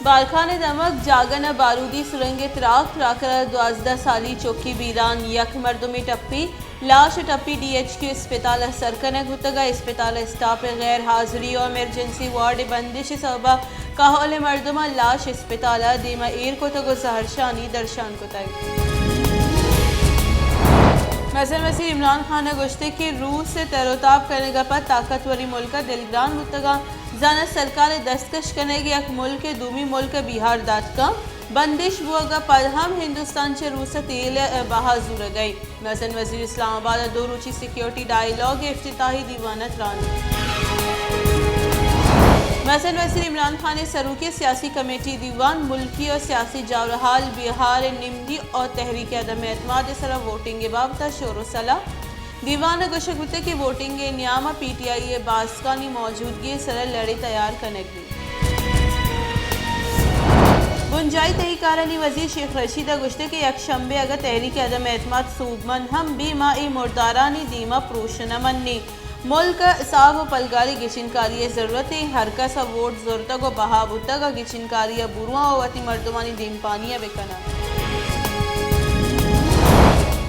بارکھان ءِ دمگ جاگن ءَ بارودی سرنگ ءِ تراک، تراکر ءَ دوازدہ سالی چکی بیران، یک مردمے ٹپی، لاش ءَ ٹپی ڈی ایچ کیو اسپتال ءَ سر کنگ بوتگ ءُ اسپتال ءِ اسٹاپ ءِ غیر حاضری ءُ ایمرجنسی وارڈ ءِ بندش ءِ سبب ءَ کہول ءِ مردماں لاش اسپتال ءَ دیم ءَ ایر کتگ ءُ زہرشانی درشان کتگ۔ مزن وزیر عمران خان ءَ گوشتگ کہ روس ءِ تر ءُ تاب کنگ ءَ پد طاقتوریں ملک ءَ دلگران بوتگ ءُ زاناں سرکار ءِ دستکش کنگ یک ملک ءِ دومی ملک ءَ بیہار دات کنت۔ بندش بوگ ءَ پد ہم ہندوستان چہ روس ءَ تیل ءِ بہا زورگ ءَ انت۔ مزن وزیر اسلام آباد ءَ دو روچی سیکیورٹی ڈائیلاگ ءِ افتتاحی دیوان ءَ تران۔ مزن وزیر عمران خان ءِ سروکی ءَ سیاسی کمیٹی دیوان، ملکی ءُ سیاسی جاورحال، بیہار ءِ نمدی ءُ تحریک عدم اعتماد ءِ سرا ووٹنگ ءِ بابت ءَ شور ءُ سلاہ۔ دیوان ءَ گوشگ بوتگ کہ ووٹنگ ءِ نیام ءَ پی ٹی آئی ءِ باسکانی موجودگی ءِ سرا لڑے تیار کنگ بیت۔ بنجاہی تہی کارانی وزیر شیخ رشید ءَ گوشتگ کہ یک شنبے اگاں تحریک عدم اعتماد سوبمند ہم بی، ما اے مردارانی دیم ءَ پروش نہ منیں۔ ملک ءَ ساہ ءُ پلگاری گچینکاری ءِ ضرورت ایں، ہر کس ءَ ووٹ زرتگ ءُ بہا بوتگ ءَ گچینکاری ءَ برواں ءُ وتی مردمانی دیمپانی ءَ بکناں۔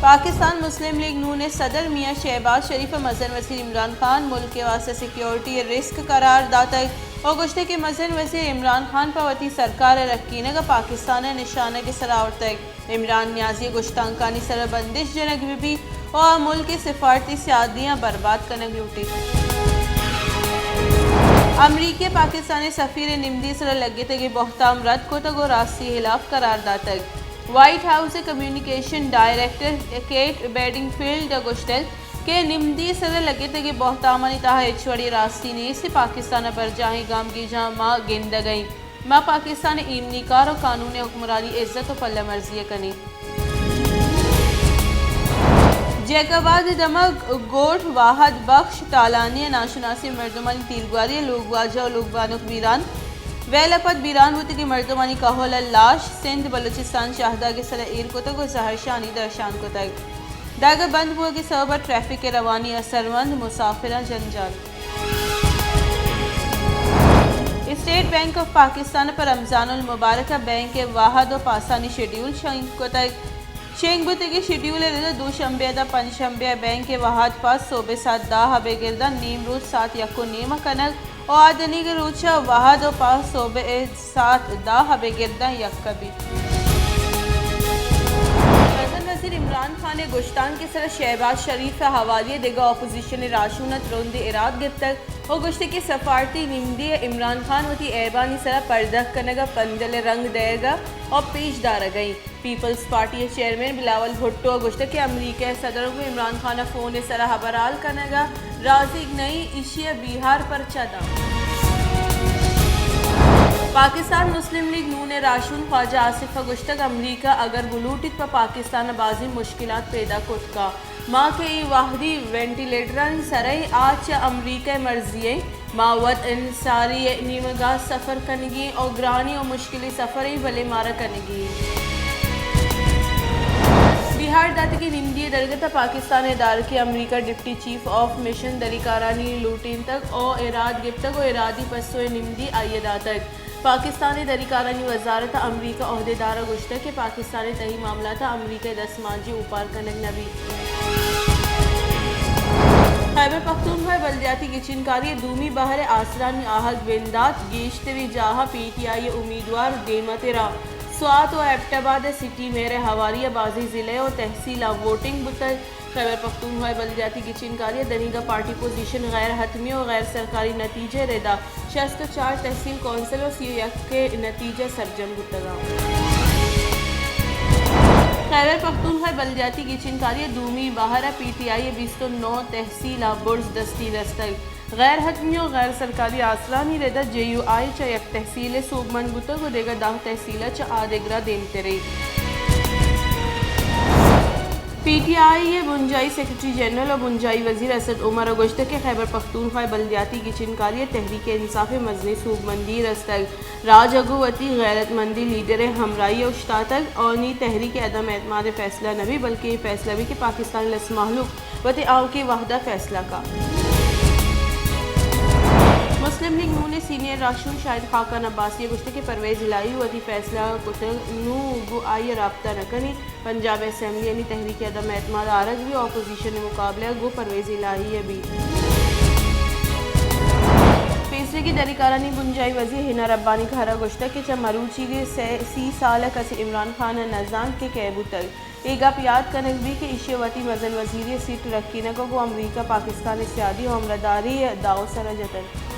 پاکستان مسلم لیگ نون ءِ صدر میاں شہباز شریف ءَ مزن وزیر عمران خان ملک ءِ واستہ سیکیورٹی ءَ رسک قرار داتگ ءُ گوشتگ کہ مزن وزیر عمران خان پہ وتی سرکار ءِ رکینگ ءَ پاکستان ءَ نشانگ ءِ سرا آورتگ۔ عمران نیازی ءِ گشتانکانی سرا بندش جنگ بہ بیت ءُ آ ملک ءِ سفارتی سیادیاں برباد کنگ لوٹیت۔ امریکہ ءَ پاکستان ءِ سفیر ءِ نمدی ءِ سرا لگتگیں بہتام رد کتگ ءُ راستی ءِ ہلاپ قرار داتگ۔ وائٹ ہاؤس ءِ کمیونیکیشن ڈائریکٹر کیٹ بیڈنگفیلڈ ءَ گوشتگ کہ نمدی ءِ سرا لگتگیں بہتامانی تہا ہچ وڑیں راستی نیست، پاکستان ءَ برجاہیں گامگیجاں ما گندگ ءَ ایں۔ ما پاکستان ءِ ایمنی کار ءُ قانون ءِ حکمرانی عزت ءُ پلہ مرزی ءَ کنیں۔ جیکب آباد ءِ دمگ گوٹھ واحد بخش تالانی ءِ ناشناسیں مردمانی تیرگواری ءَ لوگواجہ ءُ لوگبانک بیران۔ ویل ءَ پد بیران بوتگیں مردمانی کہول ءِ لاش سندھ بلوچستان شاہداگ ءِ سرا ایر کتگ ءُ زہرشانی درشان کتگ۔ دگہ بند بوگ ءِ سبب ءَ ٹریفک ءِ روانی اثرمند، مسافراں جنجال۔ اسٹیٹ بینک آف پاکستان ءَ پہ رمضان المبارک ءَ بینک ءِ واحد ءُ پاسانی شیڈیول شنگ کتگ۔ شنگ بوتگیں شیڈیول ءِ رد ءَ دوشنبے ءَ داں پنچ شنبے ءَ بینک ءِ واحد پاس صبح ساعت دہ ءَ بگر داں نیم روچ ساعت یک ءُ نیم ءَ کنگ ءُ آ دنیگہ روچ ءَ واحد ءُ پاس صبح ءِ ساعت دہ ءَ بگر داں یک ءَ بیت۔ مزن وزیر عمران خان ءِ گشتانک ءِ سرا شہباز شریف ءِ حوالی ءَ دگہ اپوزیشن ءِ راہشون ءَ ترندیں ایراد گپتگ ءُ گوشتگ کہ سفارتی نمدی ءَ عمران خان وتی عیبانی سرا پردہ کنگ ءَ پندل ءِ رنگ دئیگ ءَ پیش دارگ ءَ انت۔ پیپلز پارٹی ءِ چیئرمین بلاول بھٹو ءَ گوشتگ کہ امریکہ ءِ صدر ءَ گوں عمران خان ءَ فون ءِ سرا ہبر حال کنگ ءَ رازیگ نہ ایں، ایشی ءَ بیہار پرچا داں؟ پاکستان مسلم لیگ نون ءِ راہشون خواجہ آصف ءَ گوشتگ امریکہ اگر بلوٹیت پہ پاکستان ءَ بازیں مشکلات پیدا کت کا، ما کہ اے وہدی وینٹیلیٹرانی سرا ایں، آ چہ امریکہ ءِ مرضی ءَ ایں۔ ما وت انصاری ءِ نیمگ ءَ سفر کنگی ایں ءُ گرانیں ءُ مشکلیں سفر ایں، بلے مارا کنگی ایں۔ بیہار داتگیں نمدی ءِ درگت ءَ پاکستان ءِ ادارکیں امریکہ ڈپٹی چیف آف مشن دریکارانی لوٹینتگ ءُ ایراد گپتگ ءُ ایرادی پسو ءِ نمدی آئی ءَ داتگ۔ پاکستان ءِ دریکارانی وزارت ءَ امریکہ عہدیدار ءَ گوشتگ کہ پاکستان ءِ تہی معاملات ءَ امریکہ ءِ دستمانجنی اوپار کنگ نہ بیت۔ خیبر پختونخوا ءِ بلدیاتی گچینکاری ءِ دومی بہر ءِ آسرانی آہگ بندات، گیشتریں جاہ ءَ پی ٹی آئی ءِ امیدوار دیم ءَ تر اَنت۔ سوات ءُ ایبٹ آباد ءِ سٹی میئر ءِ ہواری ءَ بازیں ضلع ءُ تحصیلاں ووٹنگ بوتگ۔ خیبر پختونخوا ءِ بلدیاتی گچینکاری ءَ دنیگہ پارٹی پوزیشن غیر حتمی ءُ غیر سرکاری نتیجہ ءِ ردا شست ءُ چار تحصیل کونسل ءُ سی ءُ یک ءِ نتیجہ سرجم بوتگ اَنت۔ خیبر پختونخوا ءِ بلدیاتی گچینکاری ءِ دومی بہر ءَ پی ٹی آئی ءِ بیست ءُ نو تحصیلاں برز دستی رستگ۔ غیر حتمی ءُ غیر سرکاری آسرانی ردا جے یو آئی چہ یک تحصیل ءَ سوبمند بوتگ ءُ دگہ دہ تحصیل ءَ چہ آ دگرا دیمتر ایں۔ پی ٹی آئی ءِ بنجاہی سیکرٹری جنرل ءُ بنجاہی وزیر اسد عمر ءَ گوشتگ کہ خیبر پختونخوا ءِ بلدیاتی گچینکاری ءَ تحریک انصاف ءِ مزنیں سوبمندی رستگ۔ راج ءَ گوں وتی غیرت مندیں لیڈر ءِ ہمراہی ءَ اوشتاتگ ءُ نی تحریک عدم اعتماد ءِ فیصلہ نہ بیت، بلکیں اے فیصلہ بیت کہ پاکستان ءِ لس مہلوک وتی آؤکیں وہد ءَ فیصلہ کنت۔ مسلم لیگ نون ءِ سینئر راہشون شاہد خاقان عباسی ءَ گوشتگ کہ پرویز الہی وتی فیصلہ کتگ، نوں گوں آئی ءَ رابطہ نہ کنیت۔ پنجاب اسمبلی ءَ نی تحریک عدم اعتماد آرگ بیت، اپوزیشن ءِ مقابلہ گوں پرویز الہی ءَ بیت۔ پیسریگیں دھنیکارانی بنجاہی وزیر حنا ربانی کہر ءَ گوشتگ کہ چہ مروچیگیں سے، سی سال ءَ کسے عمران خان ءَ نہ زانت کہ کئے بوتگ۔ اے گپ یات کنگ بیت کہ ایشی ءَ وتی مزن وزیری ءِ سیٹ رکینگ ءَ گوں امریکہ پاکستان ءِ سیادی ءُ ہمراہداری ءِ داؤ سر ءَ جتگ۔